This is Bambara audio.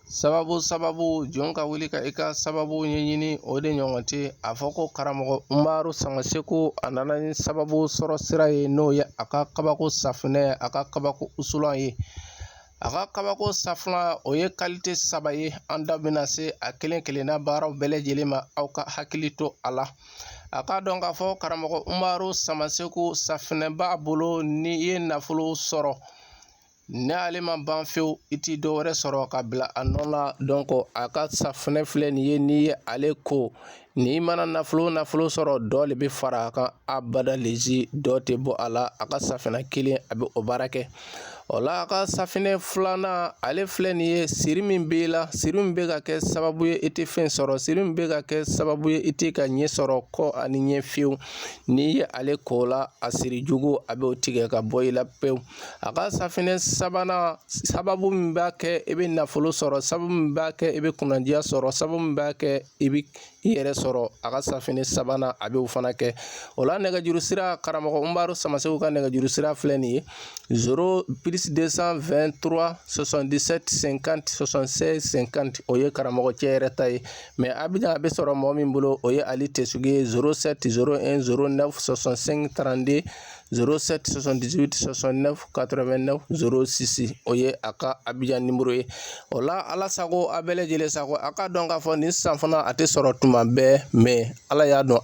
Sababu sababu jɔn ka wuli ka i ka sababu ɲɛɲini, o de ɲɔgɔn tɛ a fɔ ko karamɔgɔ Umaru Samaseku a nana ni sababu sɔrɔ sira ye, n'o ye a ka kabako safunɛ, a ka kabako usulan ye. A ka kabako safunɛ, o ye qualité saba ye. An da bɛna se a kelen kelenna baaraw bɛɛ lajɛlen ma. Aw ka hakili to a la, a k'a dɔn k'a fɔ karamɔgɔ Umaru Samaseku safunɛ b'a bolo. Ni i ye nafolo sɔrɔ, ni ale ma ban fewu, i ti dɔ wɛrɛ sɔrɔ ka bila a nɔ la. Donc a ka safunɛ filɛ nin ye, n'i ye ale ko, n'i mana nafolo nafolo sɔrɔ, dɔ de bɛ fara a kan abada, lezi dɔ tɛ bɔ a la. A ka safunɛ kelen, a bɛ o baara kɛ. O la, a ka safunɛ filanan, ale filɛ nin ye: siri min b'i la, siri min bɛ ka kɛ sababu ye i tɛ fɛn sɔrɔ, siri min bɛ ka kɛ sababu ye i tɛ ka ɲɛ sɔrɔ kɔ ani ɲɛ fiyewu, n'i ye ale ko la, a siri jugu, a b'o tigɛ ka bɔ i la pewu. A ka safinɛ sabanan, sababu min b'a kɛ i bɛ nafolo sɔrɔ, sababu min b'a kɛ i bɛ kunnadiya sɔrɔ, sababu min b'a kɛ i bɛ i yɛrɛ sɔrɔ, a ka safinɛ sabanan, a b'o fana kɛ. O la, nɛgɛjuru sira, karamɔgɔ Umaru Samaseku ka nɛgɛjuru sira filɛ nin ye: 0 plus 223 77 50 76 50. O ye karamɔgɔ cɛ yɛrɛ ta ye. Mais Abijan, a bɛ sɔrɔ mɔgɔ min bolo, o ye Ali Tesugu ye: 07 01 09 65 32, 07 78 69 89 06. O ye a ka Abijan nimoro ye. O la, Ala sago, a bɛɛ lajɛlen sago. A ka dɔn k'a fɔ nin san fana, a tɛ sɔrɔ tuma bɛɛ, mais Ala y'a dɔn.